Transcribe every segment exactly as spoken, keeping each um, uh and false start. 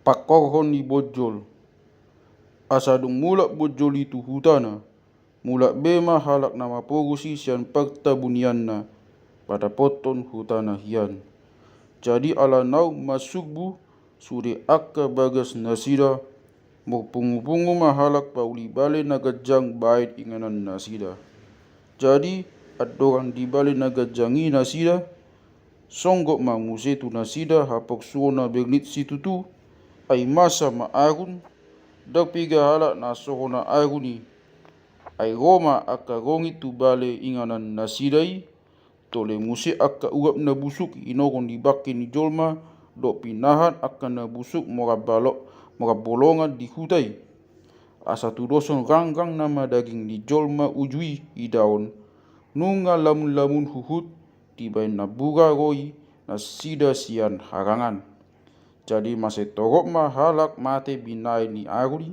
Pangkorhon ni bonjol. Asa dung mulak bonjol i tu hutana, mulak be ma halak na maporus i sian partabunianna, padapothon hutana hian. Jadi ala naung masumbu sude angka bagas nasida, marpungupungu ma halak pauli bale na ganjang baen inganan nasida. Jadi andorang di bale na ganjang i nasida, songgop ma muse tu nasida haporsuon na bernit situtu. Ai masa ma arun, ndang piga halak na so hona arun i. Ai ro ma angka rongit tu bale inganan nasida i. Tole muse angka uap na busuk inorhon di bangke ni jolma, dohot pinahan angka na busuk mora balo-, mora bolongan di huta i. Asa tudoshon rangrang na madaging ni jolma uju i idaon, nunga lamunlamun huhut dibaen na bura ro i nasida sian harangan. Jadi mase torop ma halak mate binaen ni arun i.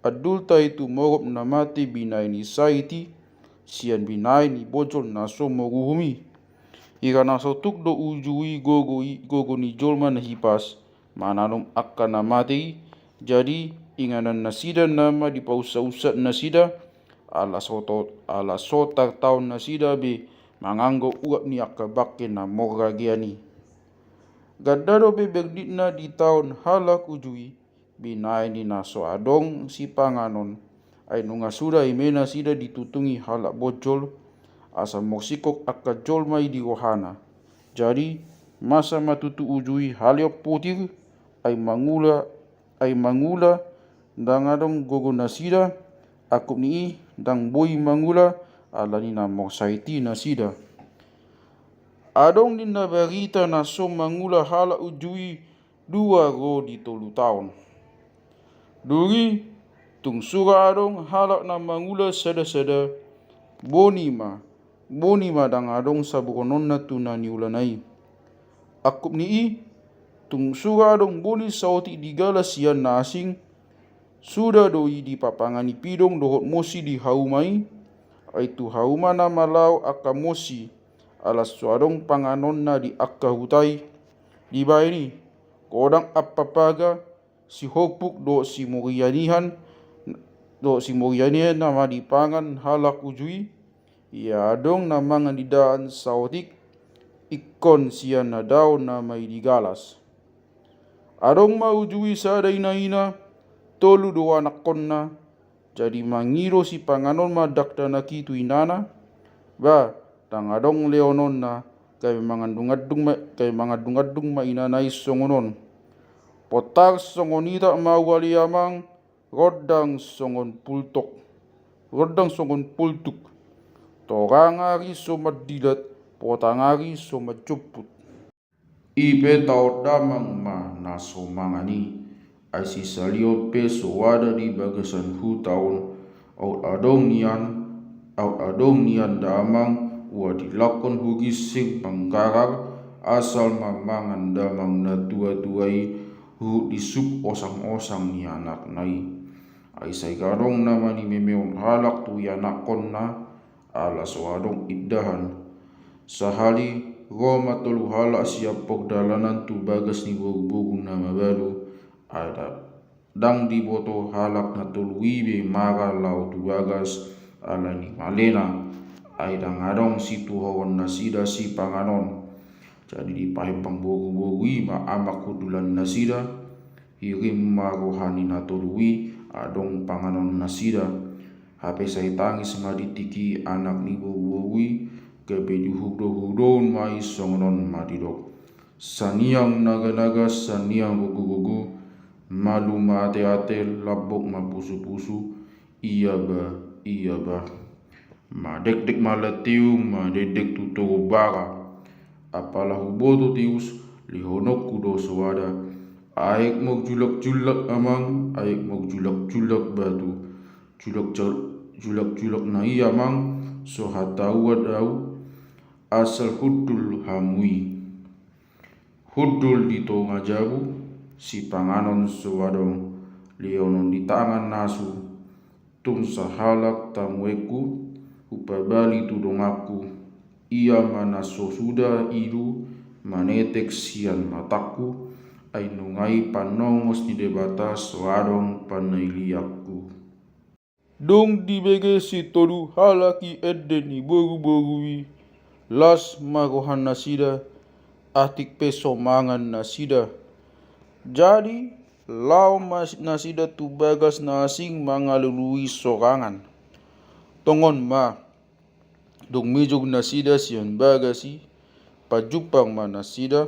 Andulta i tumorop na mate binaen ni sait i sian binaen ni bonjol na so maruhum i. Hira na so tuk do uju i gogo i, gogo ni jolma na hipas mananom angka na mate i. Jadi inganan nasida nama dipausat-usat nasida, ala so to-, ala so tartaon nasida be manganggo uap ni angka bangke na morragean i. Ganda dope bernitna ditaon halak uju i, binaen ni na so adong sipanganon. Ai nunga suda i ma nasida ditutungi halak bonjol, asa morsingkop angka jolma i di rohana. Jadi masa ma tutu uju i haleon potir, ai mangula, ai mangula, ndang adong gogo nasida. Angkup ni i ndang boi mangula, ala ni na morsait i nasida. Adong ninna barita na so mangula halak uju i dua ro di tolu taon. Dung i, tung sura adong halak na mangula sadasada, boni ma, boni ma ndang adong saburhononna tu na niulana i. Angkup ni i, tung sura adong boni saotik digalas sian na asing, suda do i dipapangani pidong dohot mosi di hauma i. Ai tu hauma nama laho angka mosi, ala so adong panganonna di angka huta i. Dibaen i, godang ampapaga, sihorpuk dohot simorianihan, dohot simorianihan nama dipangan halak uju i. Ia adong na mangan di daan saotik, ingkon sian na dao nama i digalas. Adong ma uju i sada inaina, tolu do anakkonna. Jadi mangido sipanganon ma dakdanak i tu inana. Ba, ndang adong leononna, gabe mangandungandung ma, gabe mangandungandung ma inana i songon on. Potang songon itak ma uali amang, rondang songon pultok, rondang songon pultuk. Torang ari so mandilat, potang ari so manjomput. I pe taon damang ma na so mangan i. Ai sisalion pe so ada di bagasan huta on. Aut adong nian, aut adong nian damang, ua dilangkon hu ginsir manggarar, asal ma mangan damang na tuatua i, huhut disup osangosang ni anakna i. Ai sai adong nama nimemehon halak tu ianakkonna, ala so adong indahan. Sahali ro ma tolu halak sian pardalanan tu bagas ni boruboru na mabalu, ai ndang diboto halak na tolu i be mara laho tu bagas, ala ni malena, ai ndang adong situhoron nasida sipanganon. Jadi dipahempang boruboru i ma amak hundulan nasida, hirim ma roha ni na tolu i adong panganon nasida. Hape sai tangis ma di tingki anak ni boruboru i, gabe dihudohudohon ma i songon on ma didok: Saniang naganaga, saniang gogogogo, malu ma ateate, lambok ma pusupusu, ia ba, ia ba. Madekdek ma lantium, madekdek tu toru bara. Apala huboto tius, lehononku do soada. Aek marjulakjulak amang, aek marjulakjulak batu. Julak, julakjulak na i amang, so hatahuan au, asal hundul hamu i. Hundul di tonga jabu, sipanganon so adong, lehonon di tangan nasu. Tung sahalak tamuengku, hupabali tu donganku. Ia ma na so suda idu, manetek sian matangku, Ai nunga i panongos ni Debata so adong panailianku. Dung dibege si tolu halak i ende ni boruboru i, las ma roha nasida, atik pe so mangan nasida. Jadi laho ma nasida tu bagas na asing mangalului sorangan. Tongon ma, dung mijur nasida sian bagas i, pajumpang ma nasida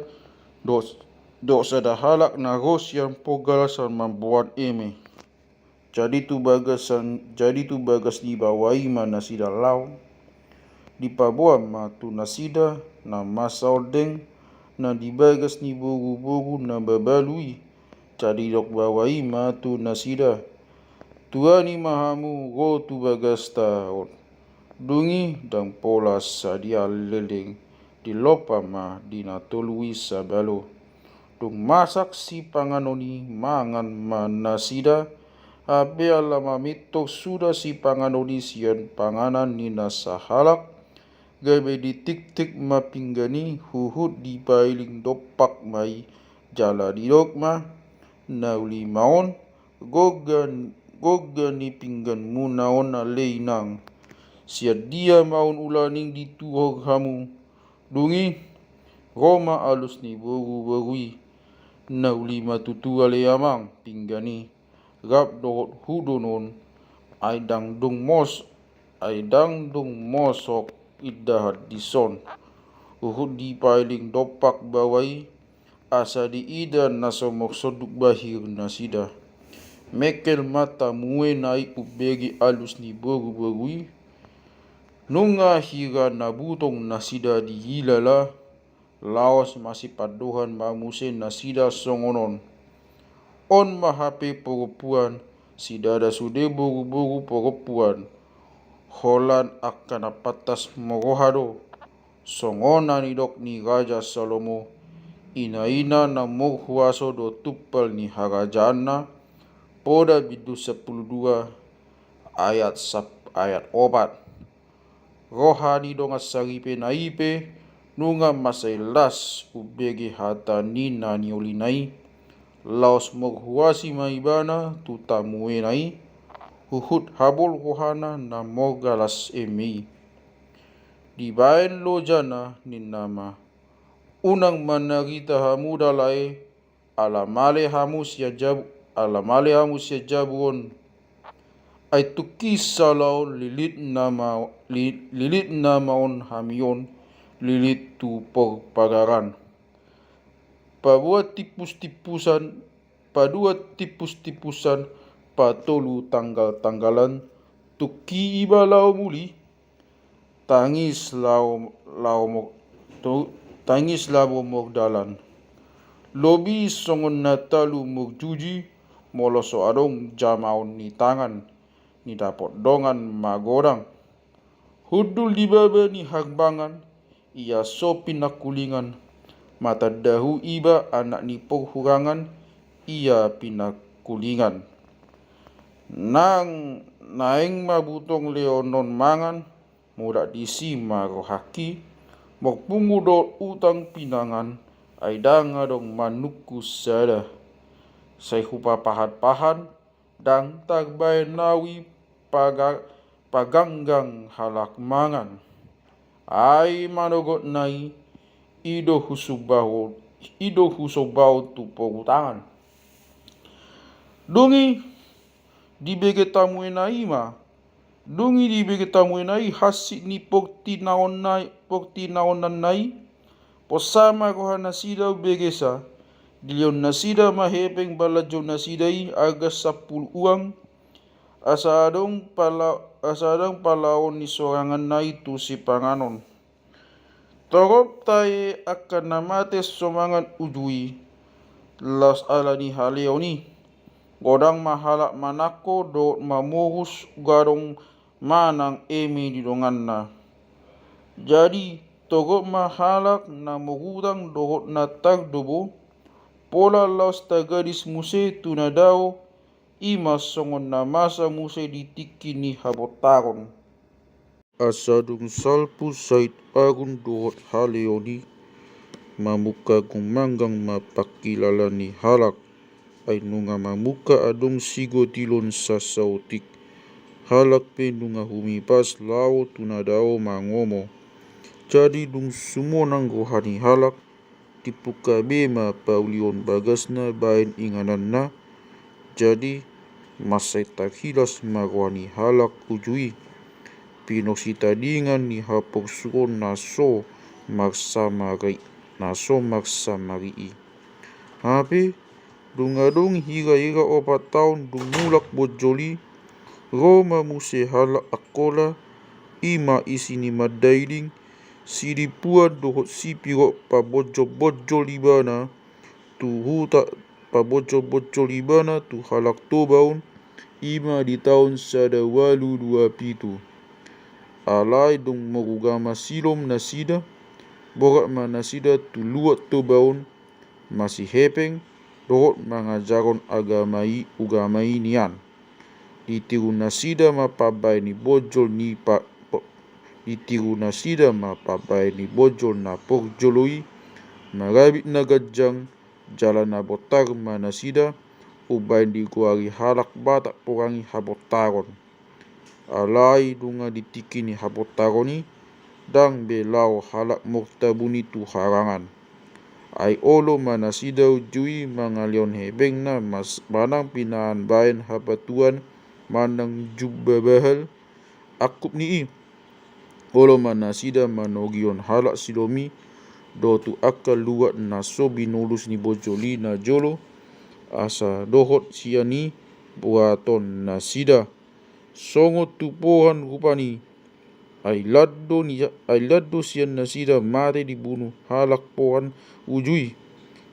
dohot, dohot sada halak na ro sian pogalas mamboan eme. Jadi tu bagasan, jadi tu bagas ni baoa i ma nasida laho. Dipaboan ma tu nasida na masa ondeng na di bagas ni boruboru na mabalu i. Jadi didok baoa i ma tu nasida: Tuani ma hamu ro tu bagasta on. Dung i ndang pola sadia leleng, dilompa ma di na tolu i sabalo. Dung masak sipanganon i, mangan ma nasida. Hape ala mamintor suda sipanganon i sian panganan ni na sahalak, gabe ditiktik ma pinggan i, huhut dipailing dompak ma i, jala didok ma: Na uli ma on, gongga, gongga ni pingganmuna on ale inang. Sian dia ma on ulaning dituhor hamu? Dung i ro ma alus ni boruboru i: Na uli ma tutu ale amang pinggan i, rap dohot hudon on, ai ndang dung mos, ai ndang dung mosok indahan dison. Huhut dipailing dompak baoa i, asa diida na so mok sonduk bahir nasida. Mengkel ma tamuena i umbege alus ni boruboru i. Nunga hira na butong nasida diilala, laos masipandohan ma muse nasida songon on: On ma hape porompuan, sidada sude boruboru porompuan. Holan angka na pantas ma roha do. Songon na nidok ni Raja Salomo, inaina na murhuaso do tumpal ni harajaanna, Poda bindu sampulu dua, ayat sap-, ayat opat. Roha ni dongan saripe na i pe nunga mansai las umbege hata ni na niolina i. Laos murhuasi ma ibana tu tamuena i, huhut habol rohana na morgalas eme i. Dibaen lojana ninna ma: Unang manarita hamu da lae, ala male hamu sian jabu, ala male hamu sian jabu on. Ai tungki sala on lilit nama, li-, lilit nama on hami on, lilit tu porpagaran. Paboa timpus-timpusan, paboa timpus-timpusan, patolu tanggal-tanggalan, tungki iba laho muli, tangis laho, laho mo-, tu-, tangis laho mordalan. Lobi songon na talu morjuji, molo so adong jamaon ni tangan ni dapot dongan magodang. Hundul di baba ni harbangan, ia so pinangkulingan. Matandahu iba anak ni porhurangan, ia pinangkulingan. Nang naeng ma butong lehonon mangan, mulak disi ma rohangki, molo pungu dohot utang pinangan, ai ndang adong manungkun sada. Sai hupapahan-pahan, ndang tarbaen au i paga-, paganggang halak mangan. Ai manogotna i, i do husombaon, i do husombaon tu porutangan. Dung i dibege tamuena i ma, dung i dibege tamuena i hansit ni portinaonna-, portinaonanna i, posa ma roha nasida umbegesa. Dilehon nasida ma hepeng balanjo nasida i arga sampulu uang, asa adong pala-, asa adong palaon ni soranganna i tu sipanganon. Torop tahe angka na mate so mangan uju i, laos ala ni haleon i. Godang ma halak manangko dohot mamurus gadong manang eme di donganna. Jadi torop ma halak na morutang dohot na tardobo, pola laos tagadis muse tu na dao, i ma songon na masa muse di tingki ni habontaron. Asa dung salpu Saidagung dohot haleon i, Mamungka gumanggang ma pangkilala ni halak. Ai nunga mamungka adong sigotilon sasaotik. Halak pe nunga humipas laho tu na dao mangomo. Jadi dung sumonang roha ni halak, timpungka be ma paulihon bagasna bahen ingananna. Jadi mansai tarhilas ma roha ni halak uju i. Pinor sitadingan ni haporsuhon na so marsamari, na so marsamari i. Hape, dung adong hira-hira opat taon dung mulak bonjol i, ro ma muse halak Angkola, i ma isi ni Mandailing, sidimpuan dohot sipirot pabonjol-bonjol ibana, tu huta pabonjol-bonjol ibana tu halak Toba on, i ma di taon sada ualu dua pitu. Alai dung marugama Silom nasida, borhat ma nasida tu luat Toba on, masihepeng, dohot mangajarhon agama i, ugama i nian. Ditiru nasida ma pambaen ni bonjol ni pa-, po-, ditiru nasida ma pambaen ni bonjol na parjolo i, marabit na ganjang, jala na bontar ma nasida, umbaen digoari halak Batak porangi habontaron. Alai nunga di tingki ni habontaron i, ndang be laho halak Mortabun i tu harangan. Ai olo ma nasida uju i mangalehon hepengna mas-, manang pinahan baen hapatuan manang jubah bahal, angkup ni i. Olo ma nasida manogihon halak Silom i dohot tu angka luat na so binolus ni bonjol i najolo, asa dohot sian i buaton nasida. Songon tu pohan rupani, ai lando ni, ai lando sian nasida mate dibunu halak pohan uju i.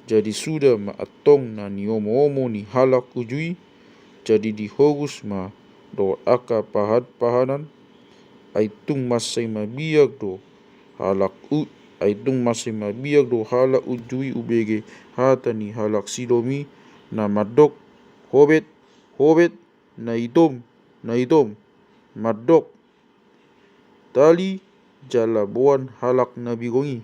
Jadi suda ma antong na niomo-omo ni halak uju i, jadi dihorus ma dohot angka pahan-pahanan, ai tung mansai mabiar do halak u-, ai tung mansai mabiar do halak uju i ubege hata ni halak Silom i na mandok, hobet, hobet, na itom, na itom, mandok, tali jala boan halak na bigong i.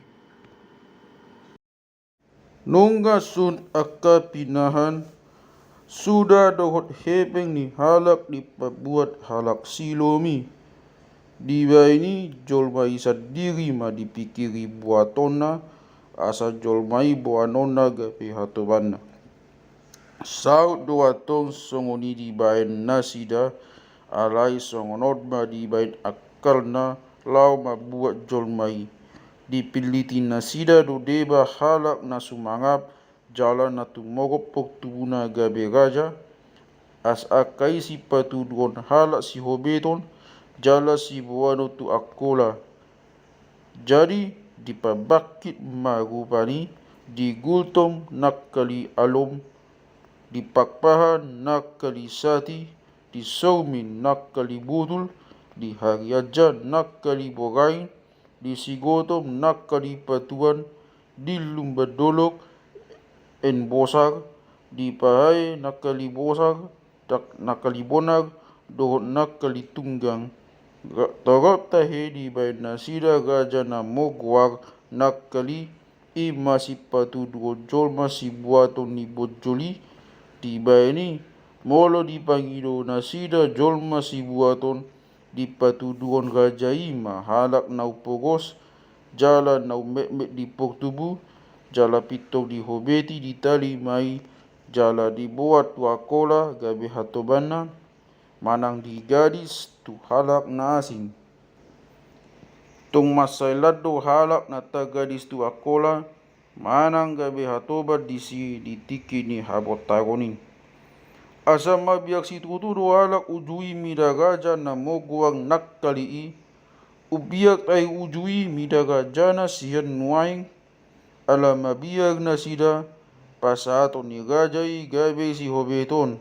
Nunga sun angka pinahan, suda dohot hepeng ni halak dipabuat halak Silom i. Dibaen i jolma i sandiri ma dipingkiri buatonna, asa jolma i boanonna gabe hatobanna. Saut do antong songon i dibaen nasida, alai songon on ma dibaen akkalna laho mambuat jolma i. Dipilliti nasida do deba halak na sumangap, jala na tumogop portubuna gabe raja, asa angka i sipatuduhon halak sihobeton, jala siboanon tu Angkola. Jadi dipabangkit ma rupani di Gultom nangkali Alom, di Pakpahan nangkali Sati, di Sormin nangkali Botul, di Harianja nangkali Borain, di Sigotom nangkali Patuan, di Lumban Dolok, Embosar, di Pahae nangkali Bosar, dak-, nangkali Bonar, dohot nangkali Tunggang. Ga-, torop tahe dibaen nasida raja na mogoar nangkali, i ma sipatuduhon jolma sibuaton ni bonjol i. Dibaen i, molo dipangido nasida jolma sibuaton, dipatuduhon raja i ma halak na umpogos, jala na ummetmet di portubu, jala pintor dihobeti di tali ma i, jala diboan tu Angkola gabe hatobanna, manang digadis tu halak na asing. Tung mansai lando halak na tagadis tu Angkola, manang gabe hatoban disi di tingki ni habontaron i. Asa mabiar situtu do halak uju i mida raja na mogoar nangkali i, umbiar tahe uju i mida rajana sian nuaeng, ala mabiar nasida pasahaton ni raja i gabe sihobeton.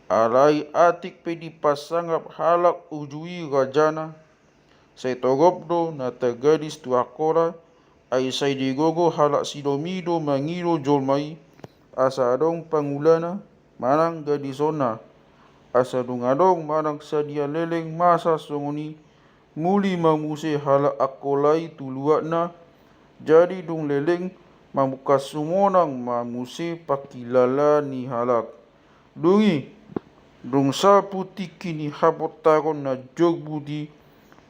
Alai atik pe dipasangap halak uju i rajana, sai torop do na tagadis tu Angkola, ai sai digogo halak Silom i do mangido jolma i, asa adong pangulana manang gadisonna. Asa dung adong manang sadia leleng masa songon i, muli ma muse halak Angkola i tu luatna. Jadi dung leleng mamungka sumonang ma muse pangkilala ni halak. Dung i, dung sapu tingki ni haportaron na jombu i,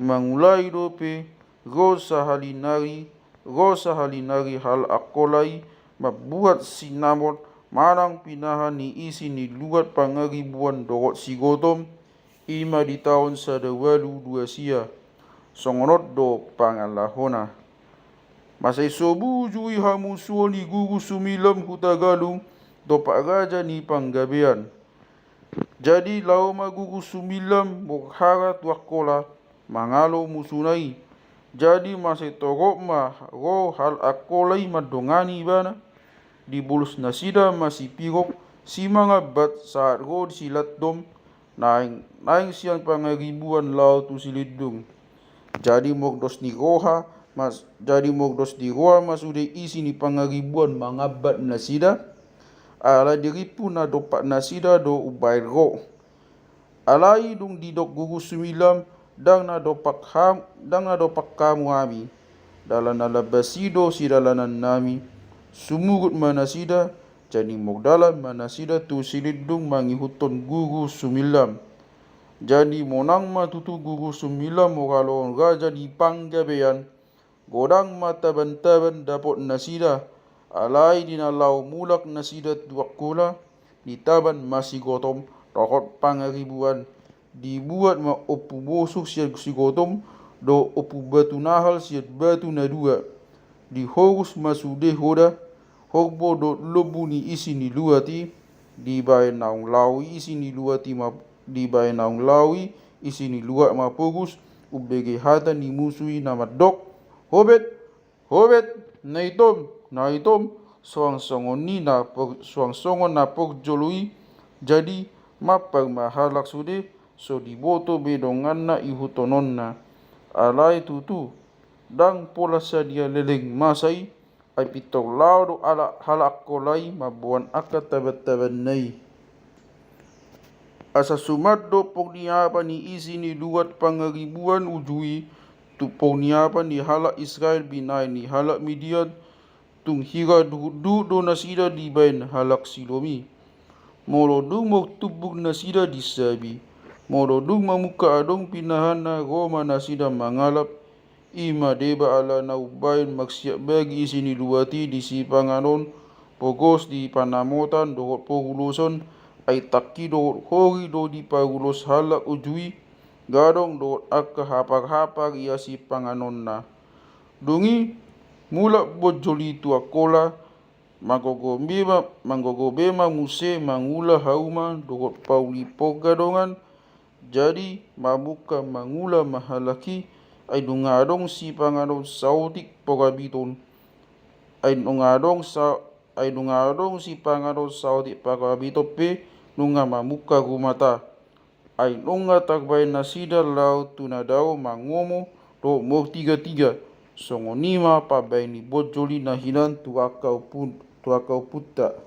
mangulai dope, ro sahali nari, ro sahali nari halak Angkola i, mambuat sinamot manang pinahan ni isi ni luat pangaribuan dohot sigotom, i ma di taon sada ualu dua sia. Songon on do pangalahona. Mansai so bujur i hamusuon ni Guru Sumilam Hutagalung dompak raja ni Panggabean. Jadi laho ma Guru Sumilam murhara tu Angkola mangalo musuna i. Jadi mansai torop ma ro halak Angkola i mandongani ibana. Dibolus nasida ma si Pirok, si Mangambat sahat ro di si Landom, naeng, naeng sian Pangaribuan laho tu Silindung. Jadi mordos ni roha ma, jadi mordos ni roha ma sude isi ni Pangaribuan mangambat nasida, ala dirimpu na dompak nasida do umbahen ro. Alai dung didok Guru Sumilam, ndang na dompak ham, ndang na dompak hamu hami. Dalan na lambas i do sidalanannami. Sumurut ma nasida, jadi mardalan ma nasida tu Silindung mangihuthon Guru Sumilam. Jadi monang ma tutu Guru Sumilam manghalohon raja ni Panggabean. Godang ma taban-taban dapot nasida, alai di na laho mulak nasida tu Angkola, ditaban ma sigotom dohot pangaribuan, dibuat ma ompu bosuk sian sigotom, dohot ompu batu nahal sian batu na dua. Dihorus ma sude hoda, horbo dohot lombu ni isi ni luat i, dibahen naung laho i isi ni luat i ma, dibahen naung laho i isi ni luat ma porus, umbege hata ni musu i na mandok, hobet, hobet, na itom, na itom, suang songon i na por-, suang songon na parjolo i. Jadi mampar ma halak sude, so diboto be donganna ihuthononna. Alai tutu, ndang pola sadia leleng masa i, ai pintor laho do halak, halak Angkola i mamboan angka taban-tabanna i. Asa suman do porniapan ni isi ni luat pangaribuan uju i, tu porniapan ni halak Israel binahen ni halak Midian, tung hira duhut-duhut do nasida dibahen halak Silom i. Molo dung martumbur nasida di sabi, molo dung mamungka adong pinahanna ro ma nasida mangalap, i ma deba ala na umbahen marsiap bagi isi ni luat i di sipanganon, pogos di panamotan dohot poruloson, ai tangki dohot hori do diparulos halak uju i, gadong dohot angka hapar-hapar ia sipanganonna. Dung i, mulak bonjol i tu Angkola, manggogo be ma, manggogo be ma muse mangula hauma dohot pauli porgadongan. Jadi mamungka mangula ma halak i, ai nunga adong sipanganon saotik parabiton. Ai nunga adong sa-, ai nunga adong sipanganon saotik parabiton pe nunga mamungka rumata. Ai nunga tarbahen nasida laho tu na dao mangomo dohot martiga-tiga. Songon i ma pambahen ni bonjol i na hinan tu angka ompu-, tu angka ompunta.